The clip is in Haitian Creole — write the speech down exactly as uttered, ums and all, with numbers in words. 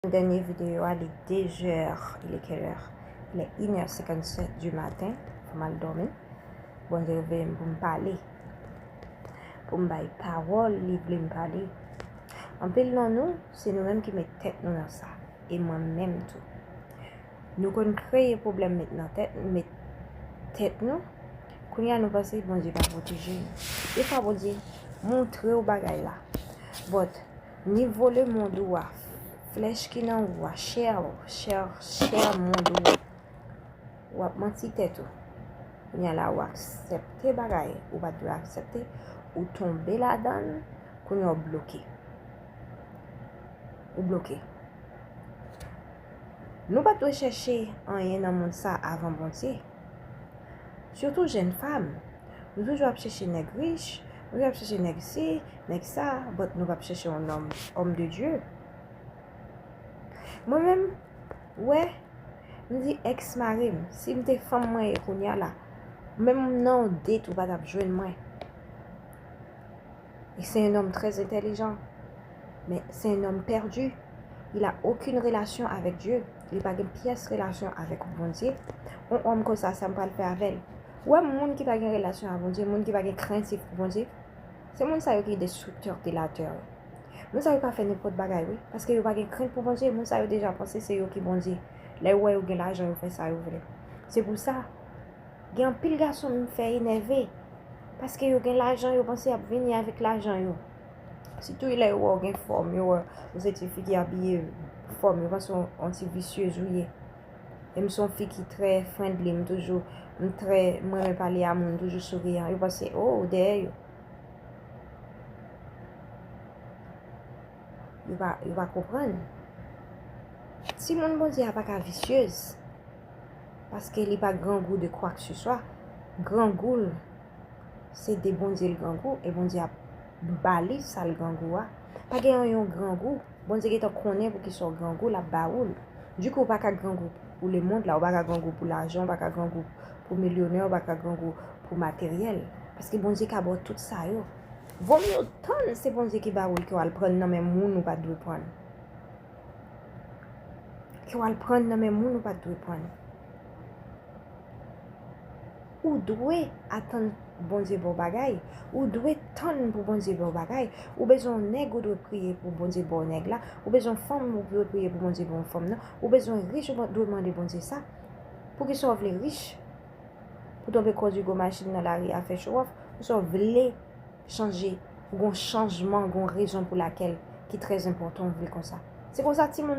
Dènye videyo a, li de zè, il est quelle heure? Il est une heure cinquante-sept du matin. Fò m al dòmi. Bondye reveye m pou m pale. Pou m bay pawòl li vle m pale. Anpil nan nou, se nou menm ki met tèt nou nan sa. E mwen menm tou. Nou konn kreye pwoblèm met nan tèt, met tèt nou. Kounye a nou panse Bondye pa pwoteje nou. Defwa Bondye montre w bagay la. But, nivo lemonn ou a, flèch ki nan ou a, chè, chè, chè mond ou a, w ap manti tèt ou. Kounye a la, ou aksepte bagay ou pa t dwe aksepte, ou tonbe ladan l, kounye a w bloke. Ou bloke. Nou pa t dwe chèche anyen nan mond sa avan Bondye. Sitou jèn fanm. Nou toujou ap chèche nèg rich, nou toujou ap chèche nèg si, nèg sa, but nou p ap chèche yon nonm, homme de Dieu. Mwen menm, wè, m di ex mari m, si m te fanm mwen ye kounye a la, menm nan yon date ou pa t ap jwenn mwen. E se yon nonm trè entèlijan, men se yon nonm pèdi. Il a aucune relation avec Dieu. Li pa gen pyès relasyon avèk Bondye. Yon òm konsa, sa m pral fè avè l? Ou wè moun ki pa gen relasyon ak Bondye, moun ki pa gen krentif pou Bondye, se moun sa yo ki destriktè de latè yo. Moun sa yo ka fè nenpòt bagay, wi. Paske yo pa gen krent pou Bondye, moun sa yo deja panse se yo ki Bondye. Lè yo wè yo gen lajan, yo fè sa yo vle. Se pou sa, gen anpil gason m fè enève. Paske yo gen lajan, yo panse y ap vini avèk lajan yo. Sitou lè yo wè w gen fòm, yo wè ou se ti fi ki abiye fòm, yo panse w yon ti visyez ou ye. E m se yon fi ki trè friendly, m toujou, m trè, m renmen pale a moun, m toujou souriyan. Yo panse, oh, dèyè yo. Yo pa, yo pa konprann. Timoun Bondye a pa ka visyez. Paske li pa grangou de kwakseswa. Grangou l, se de Bondye l grangou, e Bondye ap ba li sa l grangou a. Pa gen yon, yon grangou. Bondye gentan konnen pou ki sa w grangou, l ap ba ou l. Dikou, ou pa ka grangou pou lemonn la, ou pa ka grangou pou lajan, ou pa ka grangou pou milyonè, ou pa ka grangou pou materyèl. Paske Bondye ka ba w tout sa yo. Vomye w tann se Bondye ki ba ou l ke w al pran nan men moun ou pa t dwe pran. Ke w al pran nan men moun ou pa t dwe pran. Ou dwe atann Bondye ba w bagay. Ou dwe tann pou Bondye ba w bagay. Ou bezwen yon nèg, ou dwe priye pou Bondye ba w nèg la. Ou bezwen yon fanm, ou dwe priye pou Bondye ba w fanm nan. Ou bezwen rich, ou dwe mande Bondye sa. Poukisa w vle rich? Pou tonbe kondwi gwo machin nan lari a fè show off? Poukisa w vle chanje, ou gon chanjman, gon rezon pou lakèl ki trè enpòtan ou vle konsa. Se konsa timoun